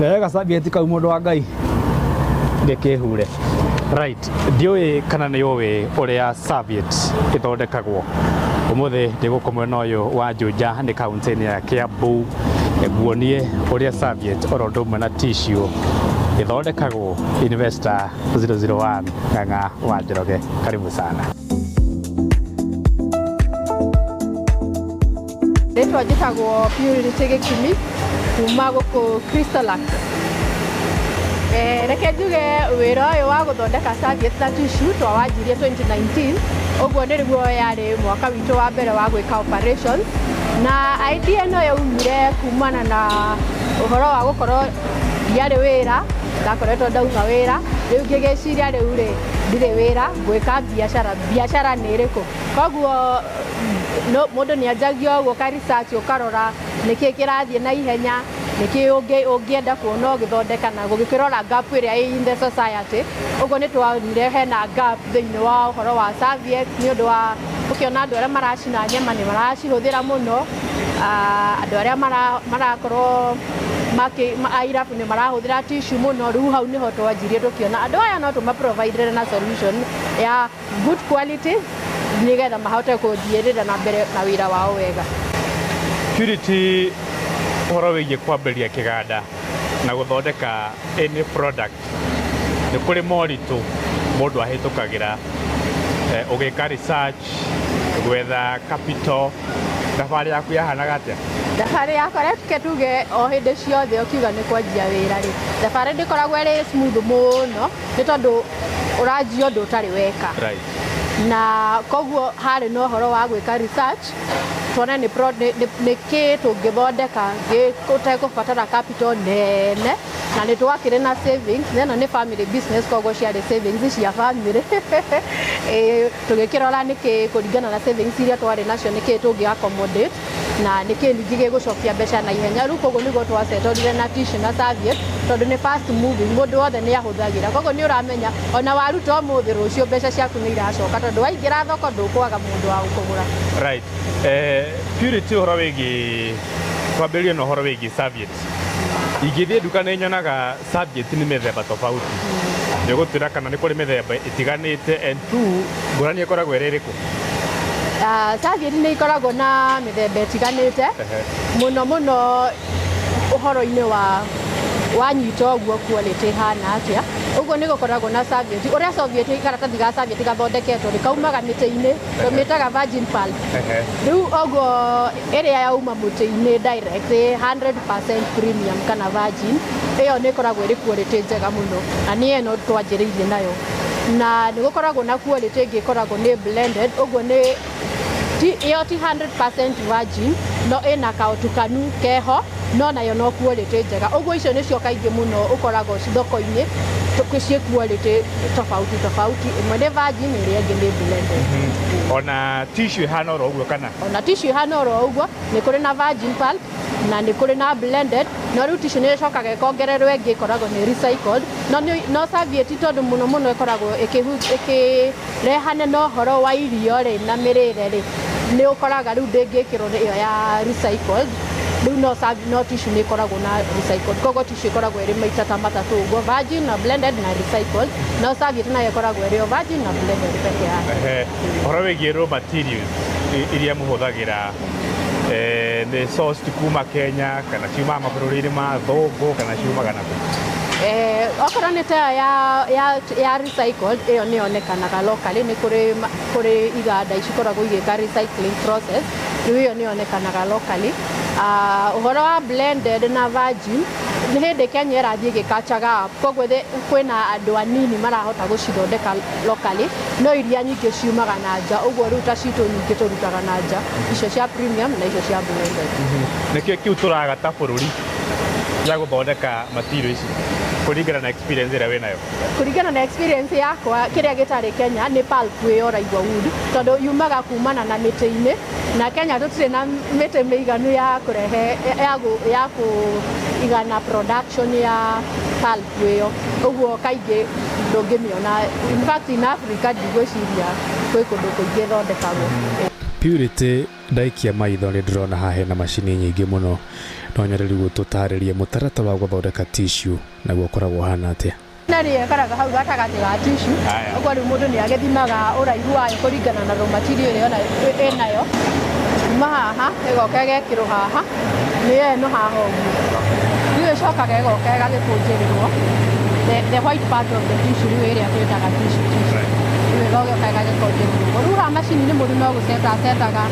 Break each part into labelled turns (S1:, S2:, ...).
S1: Rehe gacabieti kau mũndũ wa Ngai ngĩkĩhure.
S2: Right, ndiũĩ kana nĩ ũĩ ũrĩa serviette ĩthondekagwo. Ũmũthĩ ndĩ gũkũ mwena ũyũ wa Juja nĩ kaunti-inĩ ya Kiambu nguonie ũrĩa serviette oro ũndũ ũmwe na tissue ĩthondekagwo. Investor 001 Ng'ang'a wa Njoroge, karibu sana.
S3: Rĩtwa njĩtagwo Purity Gĩkimi kuma gũkũ Crystalax. Eh, reke njuge wĩra ũyũ wa gũthondeka serviette na tissue twawanjirie 2019 ũguo nĩguo yarĩ mwaka witũ wa mbere wa gwĩka operations na idea ĩno yaumire kumana na ũhoro wa gũkorwo ndiarĩ wĩra ndakoretwo ndauma wĩra rĩu ngĩgĩciria rĩu rĩ ndirĩ wĩra ngwĩka biacara biacara nĩ ĩrĩkũ koguo no mũndũ nĩ anjagia ũguo ka research ũkarora nĩkĩ kĩrathiĩ na ihenya nĩkĩ ũngĩenda kuona ũgĩthondeka na gũgĩkĩrora gap ĩrĩa ĩ in the society ũguo nĩ twonire hena gap thĩinĩ wa ũhoro wa serviette nĩ ũndũ wa ũkĩona andũ arĩa maracina nyama nĩ maracihũthĩra mũno ah, andũ arĩa marakorwo a irabu nĩ marahũthĩra tissue mũno rĩu hau nĩho twanjirie tũkĩona andũ aya no tũma provide na solution ya good quality nĩgetha mahote kũthiĩrĩra na mbere na wĩra wao wega.
S2: Purity ũhoro wĩgiĩ kwambĩrĩria kĩganda na gũthondeka any product nĩ kũrĩ moritũ mũndũ ahĩtũkagĩra eh, ũgĩka research gwetha capital thabarĩ yaku yahanaga atĩa?
S3: Thabarĩ yakwa reke tuge o hĩndĩ ciothe ũkiuga nĩ kwanjia wĩra rĩ, thabarĩ ndĩkoragwo ĩrĩ smooth mũno nĩ tondũ ũranjia ũndũ ũtarĩ weka.
S2: Right.
S3: Na koguo harĩ na ũhoro wa gwĩka research tuone nĩ pro, nĩ, nĩ, nĩ kĩ tũngĩthondeka gĩtekũbatara capital nene na nĩ twakĩrĩ na savings na ĩno nĩ family business koguo ciarĩ savings cia family Ĩĩ, tũgĩkĩrora nĩkĩ kũringana na savings iria twarĩ nacio nĩkĩ tũngĩ accommodate na nĩkĩ ningĩ gĩgũcokia mbeca na ihenya rĩu koguo nĩguo twacetorire na tissue na serviette tondũ nĩ fast moving mũndũ wothe nĩ ahũthagĩra koguo nĩ ũramenya ona waruta ũmũthĩ rũciũ mbeca ciaku nĩ iracoka tondũ waingĩra thoko ndũkwaga mũndũ wa gũkũgũra.
S2: Right. Eh, Purity ũhoro wĩgiĩ twambĩrĩrie na ũhoro wĩgiĩ serviette ingĩthiĩ nduka nĩ nyonaga serviette nĩ mĩthemba tofauti nĩ ũgũtwĩra kana nĩ kũrĩ mĩthemba ĩtiganĩte and two ngũrani ĩkoragwo ĩrĩ ĩrĩkũ?
S3: Ah, serviette nĩ ikoragwo na mĩthemba ĩtiganĩte mũno mũno ũhoro-inĩ wa wanyita ũguo quality ĩhana atĩa ũguo nĩ gũkoragwo na serviette ũrĩa serviette karatathi ga serviette gathondeketwo rĩ kaumaga mĩtĩ-inĩ tũmĩtaga virgin pulp rĩu ũguo ĩrĩa yauma mũtĩ-inĩ direct ĩ 100% premium kana virgin ĩyo nĩ ĩkoragwo ĩrĩ quality njega mũno na nĩ ĩno twanjĩrĩirie nayo na nĩ gũkoragwo na quality ĩngĩ ĩkoragwo nĩ blended ũguo nĩ ti, ĩyo ti 100% virgin no ĩna kaũtukanu keho no nayo no quality njega ũguo icio nĩcio kaingĩ mũno ũkoragwo thoko-inĩ ciĩ quality tofauti tofauti ĩmwe nĩ virgin ĩrĩa ĩngĩ nĩ blended.
S2: Ona tissue ĩhana oro ũguo kana?
S3: Ona tissue ĩhana oro ũguo nĩ kũrĩ na virgin pulp na nĩ kũrĩ na blended no rĩu tissue nĩ ĩcokaga ĩkongererwo ĩngĩ ĩkoragwo nĩ recycled no, no serviette tondũ mũno mũno ĩkoragwo ĩkĩrehane na ũhoro wa irio rĩ na mĩrĩre rĩ nĩ ũkoraga rĩu ndĩngĩkĩrwo ĩyo ya recycled rĩu no, no tissue nĩ ĩkoragwo na recycled koguo tissue ĩkoragwo ĩrĩ maita ta matatũ ũguo virgin na blended na recycled no serviette nayo ĩkoragwo ĩrĩ o virgin na blended peke yake.
S2: Ũhoro wĩgiĩ raw materials iria mũhũthagĩra eh, nĩ sourced kuma Kenya kana ciumaga mabũrũri-inĩ ma thũngũ kana ciumaga nakũ?
S3: Eh, okorwo nĩ ta ĩyo ya, ya, ya recycled ĩyo nĩ yonekanaga locally nĩ kũrĩ kũrĩ iganda cikoragwo igĩka recycling process rĩu ĩyo nĩ yonekanaga locally. Uh, ũhoro wa blended na virgin nĩ hĩndĩ Kenya ĩrathiĩ ĩgĩkachaga up koguo kwĩna andũ anini marahota gũcithondeka locally no iria nyingĩ ciumaga na nja ũguo rĩu ta citũ nyingĩ tũrutaga na nja icio cia premium na icio cia blended.
S2: Nĩkĩo kĩu tũraga ta bũrũri gĩa gũthondeka material ici kũringana na experience ĩrĩa wĩnayo?
S3: Kũringana na experience yakwa kĩrĩa gĩtarĩ Kenya nĩ pulp ĩyo ũraigua wood tondũ yumaga kumana na mĩtĩ-inĩ na Kenya tũtirĩ na mĩtĩ mĩiganu ya kũrehe ya, ya kũigana production ya pulp ĩyo ũguo kaingĩ ndũngĩmĩona in fact in Africa ndigwĩciria kwĩ kũndũ kũingĩ ĩthondekagwo.
S2: Purity, ndaikia maitho nĩ ndĩrona haha hena macini nyingĩ mũno. No nyende rĩu ũtũtarĩrie mũtaratara wa gũthondeka tissue naguo ũkoragwo ũhana atĩa?
S3: Na rĩ ĩkaraga hau gatagatĩ ga tissue.
S2: Haya.
S3: Ũguo rĩu mũndũ nĩ agĩthimaga ũraihu wayo kũringana na raw material ĩrĩa ona ĩnayo. Kuma haha ĩgoka ĩgekĩrwo haha, nĩyo ĩno haha ũguo. Rĩu ĩcokaga ĩgoka ĩgagĩkũnjĩrĩrwo the white part of the tissue, rĩu ĩrĩa twĩtaga tissue tissue. Rĩu ĩgoka ĩgagĩkũnjĩrĩrwo. Rĩu haha macini-inĩ mũndũ no gũceta acetaga.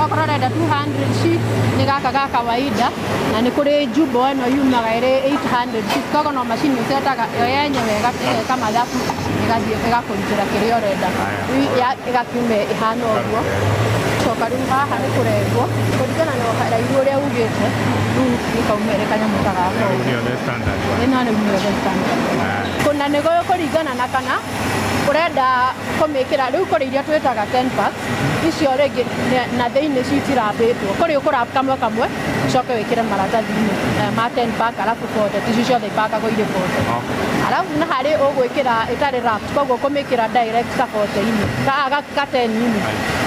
S3: Okorwo ũrenda 200 sheets nĩ gaka ga kawaida, na nĩ kũrĩ jumbo ĩno yumaga ĩrĩ 800 sheets. Koguo no macini ũcetaga yo yenyewe ĩgeka mathabu, ĩgathiĩ ĩgakũrutĩra kĩrĩa ũrenda. Rĩu ĩgakiuma ĩhana ũguo. Coka rĩu haha nĩ kũrengwo kũringana na ũraihu ũrĩa ugĩte, rĩu ĩkauma ĩrĩ kanyamũ ta gaka ũguo.
S2: Nĩyo the standard one.
S3: Ĩno rĩu nĩyo the standard. Kũna nĩ kũringana na kana ũrenda kũmĩkĩra, rĩu kũrĩ iria twĩtaga 10 packs, icio rĩngĩ na thĩinĩ citirambĩtwo, kũrĩ ũkũrap kamwe kamwe ũcoke wĩkĩre maratathi-inĩ ma 10 pack, arabu 40 tissue ciothe ipakagwo irĩ 40. Arabu na harĩ ũgwĩkĩra ĩtarĩ wrapped, koguo ũkũmĩkĩra direct ka 40-inĩ ka 10-inĩ,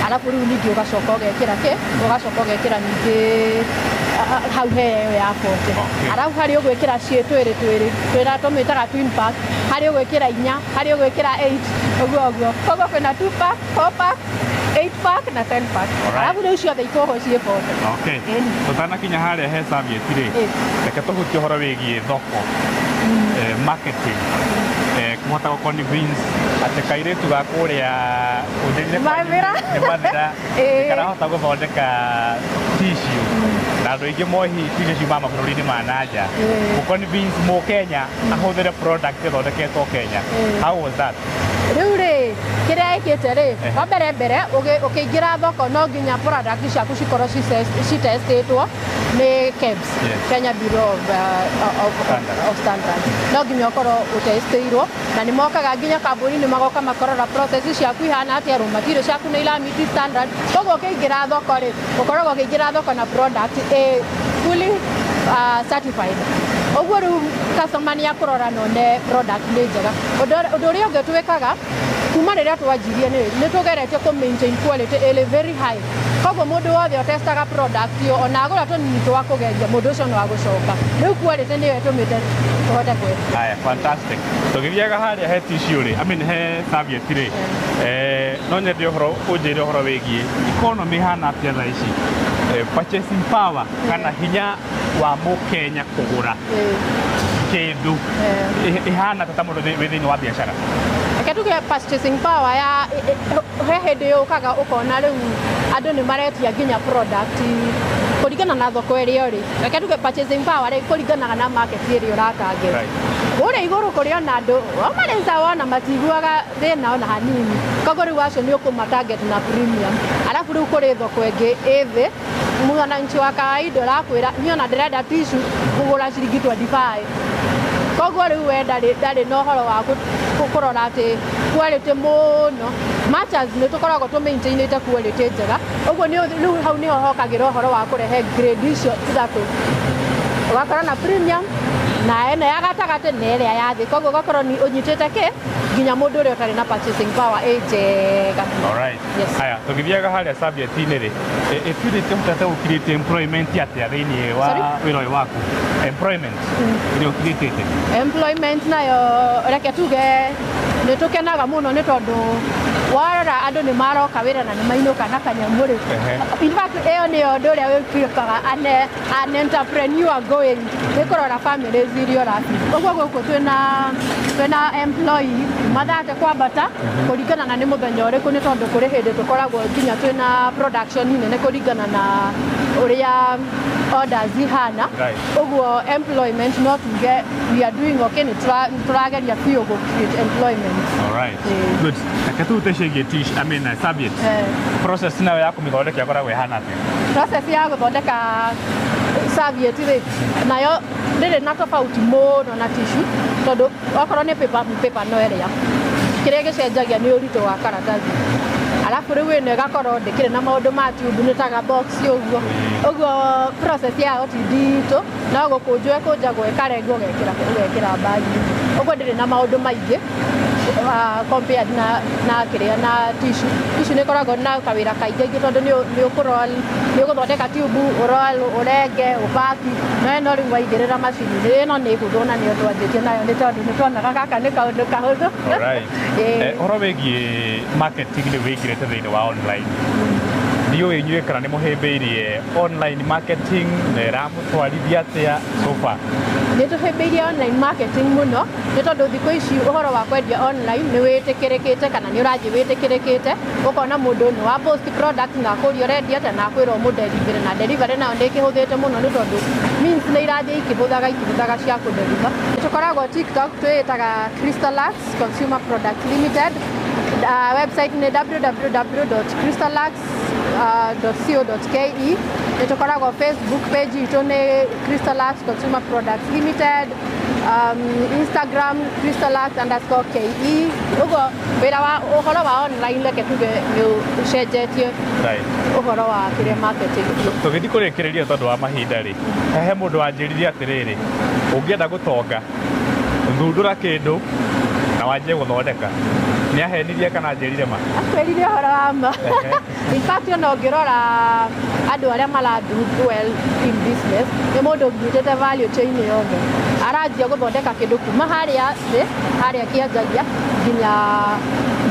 S3: arabu rĩu ningĩ ũgacoka ũgekĩra kĩ, ũgacoka ũgekĩra ningĩ hau he ĩyo ya 40. Arabu harĩ ũgwĩkĩra ciĩ twĩrĩ twĩrĩ, twĩra tũmĩtaga twin pack, harĩ ũgwĩkĩra inya, harĩ ũgwĩkĩra 8, ũguo ũguo. Koguo kwĩna 2 pack, 4 pack, 8 pack na 10 pack. Arabu rĩu ciothe ikohwo ciĩ 40.
S2: Okay. Tũtanakinya harĩa he serviette rĩ, reke tũhutie ũhoro wĩgiĩ thoko, marketing, kũhota gũ convince atĩ kairĩtu ga kũrĩa ũnjĩrire kwanyu.
S3: Mathĩra.
S2: Nĩ Mathĩra. Karahota gũthondeka tissue na andũ aingĩ moĩ hihi tissue ciumaga mabũrũri-inĩ ma nanja. Gũ convince mũkenya ahũthĩre product ĩthondeketwo Kenya. How was that?
S3: Rĩu rĩ, kĩrĩa ĩkĩte rĩ, wa mbere mbere ũkĩingĩra thoko no nginya product ciaku cikorwo citestĩtwo nĩ KEBS, Kenya Bureau of
S2: Standards.
S3: Standards. No nginya ũkorwo ũtestĩirwo, na nĩ mokaga nginya kambuni-inĩ magoka makarora process ciaku ihana atĩa, raw material ciaku nĩ irameet standard. Koguo ũkĩingĩra thoko rĩ, ũkoragwo ũkĩingĩra thoko na product ĩ fully certified. Ũguo rĩu customer nĩ akũrora na one product nĩ njega. Ũndũ ũrĩa ũngĩ twĩkaga kuma rĩrĩa twanjirie nĩ tũgeretie kũ maintain quality ĩrĩ very high. Koguo mũndũ wothe ũtestaga product ĩyo, ona agũra tũnini twa kũgeria, mũndũ ũcio no agũcoka. Rĩu quality nĩyo ĩtũmĩte tũhote kwendia.
S2: Haya, fantastic. Tũgĩthiaga harĩa he tissue rĩ, I mean he serviette rĩ, no nyende ũhoro ũnjĩre ũhoro wĩgiĩ economy ĩhana atĩa thaa ici, purchasing power kana hinya wa mũkenya kũgũra kĩndũ ĩhana ta mũndũ wĩ thĩinĩ wa biacara.
S3: Reke tuge purchasing power ya he hĩndĩ yũkaga ũkona rĩu andũ nĩ maretia nginya product kũringana na thoko ĩrĩa ũrĩ. Reke tuge purchasing power rĩ kũringanaga na market ĩrĩa ũratangĩra. Kũrĩa igũrũ kũrĩ ona andũ o marĩ sawa ona matiguaga thĩna ona hanini, koguo rĩu acio nĩ ũkũma target na premium. Arabu rĩu kũrĩ thoko ĩngĩ ĩ thĩ, mwananchi wa kawaida ũrakwĩra niĩ ona ndĩrenda tissue kũgũra ciringi 25, koguo rĩu we ndarĩ na ũhoro wa kũrora atĩ quality mũno. Much as nĩ tũkoragwo tũ maintainĩte quality njega, ũguo rĩu hau nĩho hokagĩra ũhoro wa kũrehe grade icio ithatũ, ũgakorwo na premium na ĩno ya gatagatĩ na ĩrĩa ya thĩ, koguo ũgakorwo nĩ ũnyitĩte kĩ nginya mũndũ ũrĩa ũtarĩ na purchasing power ĩ njega.
S2: Alright.
S3: Yes.
S2: Haya, tũgĩthiaga harĩa serviette-inĩ rĩ, Purity ũhotete gũ create employment atĩa thĩinĩ wa
S3: Sorry?
S2: wĩra ũyũ waku? Employment ĩrĩa ũcreatĩte.
S3: Employment nayo reke tuge nĩ tũkenaga mũno, nĩ tondũ warora andũ nĩ maroka wĩra na nĩ mainũka na kanyamũ rĩ. In fact, ĩyo nĩyo ũndũ ũrĩa wĩkĩkaga an entrepreneur going nĩ kũrora families iria ũrafeed. Ũguo gũkũ twĩna employee mathate kwambata kũringana na nĩ mũthenya ũrĩkũ, nĩ tondũ kũrĩ hĩndĩ tũkoragwo nginya twĩna production nene kũringana na ũrĩa orders ihana. Ũguo employment no tuge we are doing okay, nĩ tũrageria biũ gũ create employment.
S2: Alright. Good. Reke tũrute ciĩgiĩ tissue, I mean serviette. Process nayo ya kũmĩthondeka ĩkoragwo ĩhana atĩa?
S3: Process ya gũthondeka serviette rĩ, nayo ndĩrĩ na tofauti mũno na tissue, tondũ okorwo nĩ paper, paper no ĩrĩa kĩrĩa gĩcenjagia nĩ ũritũ wa karatathi. Arabu rĩu ĩno ĩgakorwo ndĩkĩrĩ na maũndũ ma tube, nĩ taga box ũguo ũguo. Process yayo ti nditũ, no gũkũnjwo ĩkũnjagwo, ĩkarengwo, ũgekĩra bagi, ũguo ndĩrĩ na maũndũ maingĩ. Compared na kĩrĩa na tissue. Tissue nĩ ĩkoragwo na kawĩra kaingĩ tondũ nĩ ũkũroll, nĩ ũgũthondeka tube, ũroll, ũrenge, ũpaki, no ĩno rĩu waigĩrĩra macini ĩno nĩ hũthũ, na nĩyo twanjĩtie nayo nĩ tondũ nĩ tuonaga gaka nĩ kaũndũ kahũthũ. Ĩĩ.
S2: Ũhoro wĩgiĩ marketing nĩ wĩingĩrĩte thĩinĩ wa online, ndiũĩ inyuĩ kana nĩ mũhĩmbĩirie online marketing na ĩramũtwarithia atĩa so far?
S3: Nĩ tũhĩmbĩirie online marketing mũno, nĩ tondũ thikũ ici ũhoro wa kwendia online nĩ wĩtĩkĩrĩkĩte kana nĩ ũrathiĩ wĩtĩkĩrĩkĩte. Ũkona mũndũ nĩ wa post product na akũria ũrendia atĩa, na akwĩra ũmũ-deliver, na delivery nayo nĩ ĩkĩhũthĩte mũno nĩ tondũ means nĩ irathiĩ ikĩhũthaga ikĩhũthaga cia kũ-deliver. Tũkoragwo TikTok, twĩĩtaga Crystalax Consumer Product Limited. Website nĩ www.crystalax.co.ke. Nĩ tũkoragwo Facebook page itũ nĩ Crystalax Consumer Products Limited, Instagram crystalax_ke. Ũguo wĩra wa ũhoro wa online, reke tuge nĩ ũcenjetie ũhoro wa kĩrĩa marketing.
S2: Tũgĩthiĩ kũrĩkĩrĩria tondũ wa mahinda rĩ, he mũndũ wanjĩrire atĩrĩrĩ, ũngĩenda gũtonga, thundũra kĩndũ na wanjie gũthondeka. Nĩ ahenirie kana anjĩrire ma?
S3: Akwĩrire ũhoro wa ma. In fact, ona ũngĩrora andũ arĩa mara do well in business, nĩ mũndũ ũnyitĩte value chain yothe, aranjia gũthondeka kĩndũ kuma harĩa thĩ, harĩa kĩanjagia,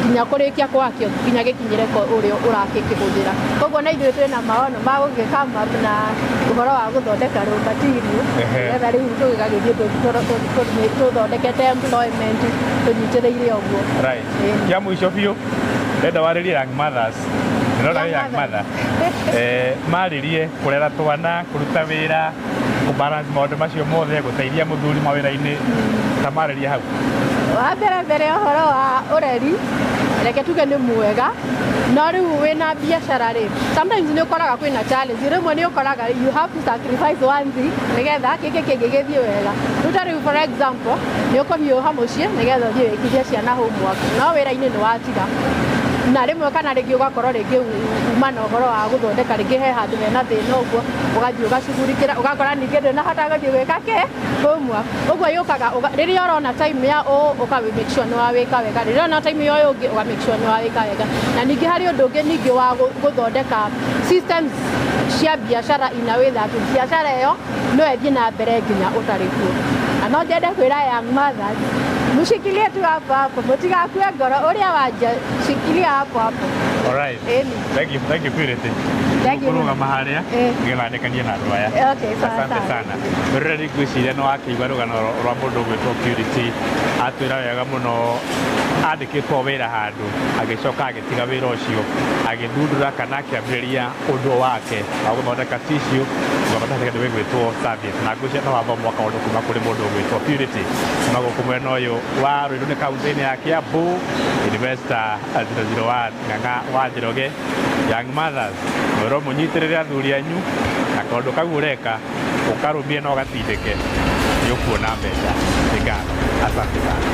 S3: nginya kũrĩkia gwakĩo, nginya gĩkinyĩre ũrĩa ũrakĩkĩhũthĩra. Koguo na ithuĩ twĩna maono ma gũgĩ come up na ũhoro wa gũthondeka raw material, nĩgetha rĩu tũgĩgagĩthiĩ tũthondekete employment tũnyitĩrĩire ũguo.
S2: Kĩa mũico biũ, ndenda warĩrie young mothers. Ndĩrona wĩ young mother. Marĩrie kũrera twana, kũruta wĩra, kũbalance maũndũ macio mothe, gũteithia mũthuri mawĩra-inĩ, ta marĩrie hau.
S3: Wa mbere mbere, ũhoro wa ũreri, reke tuge nĩ mwega, no rĩu wĩna biacara rĩ, sometimes nĩ ũkoraga kwĩna challenge. Rĩmwe nĩ ũkoraga you have to sacrifice one thing nĩgetha gĩkĩ kĩngĩ gĩthiĩ wega. Rĩu ta rĩu, for example, nĩ ũkũhiũha mũciĩ nĩgetha ũthiĩ wĩkithie ciana homework, no wĩra-inĩ nĩ watiga. Na rĩmwe kana rĩngĩ ũgakorwo rĩngĩ uma na ũhoro wa gũthondeka, rĩngĩ he handũ hena thĩna, ũguo ũgathiĩ ũgacugurikĩra, ũgakora ningĩ ndũnahota gũthiĩ gwĩka kĩ homework. Ũguo yũkaga rĩrĩa ũrona time ya ũũ, ũka make sure nĩ wawĩka wega, rĩrĩa ũrona time ya ũyũ ũngĩ, ũga make sure nĩ wawĩka wega. Na ningĩ harĩ ũndũ ũngĩ ningĩ wa gũthondeka systems cia biacara in a way that biacara ĩyo no ĩthiĩ na mbere nginya ũtarĩ kuo. Na no nyende kwĩra young mothers, mshikilie tu hapo hapo, mũtigakue ngoro, ũrĩa wanja, shikilia hapo hapo.
S2: Alright.
S3: Ĩni.
S2: Thank you, thank you, Purity.
S3: Thank you.
S2: Kũrũgama harĩa nĩgetha ndĩkanie na andũ aya.
S3: Okay, sawa.
S2: Asante
S3: sawa.
S2: sana. Rĩrĩa ngwĩciria nĩ wakĩigua rũgano rwa mũndũ ũgwĩtwo Purity, atwĩra wega mũno, andĩkĩtwo wĩra handũ, agĩcoka agĩtiga wĩra ũcio, agĩthundũra kana akĩambĩrĩria ũndũ wake wa gũthondeka tissue, gũthondeka kĩndũ gĩgwĩtwo serviette. Na ngwĩciria no wathomwo kaũndũ kuma kũrĩ mũndũ ũgwĩtwo Purity. Kuma gũkũ mwena ũyũ wa Ruiru nĩ kaunti-inĩ ya Kiambu, Investor 001 Ng'ang'a wa Njoroge. Young mothers, mwĩrwo mũnyitĩrĩre athuri anyu, na kaũndũ kau ũreka ũkarũmie na ũgatindĩke, nĩ ũkuona mbeca. Nĩ ngatho, asante sana.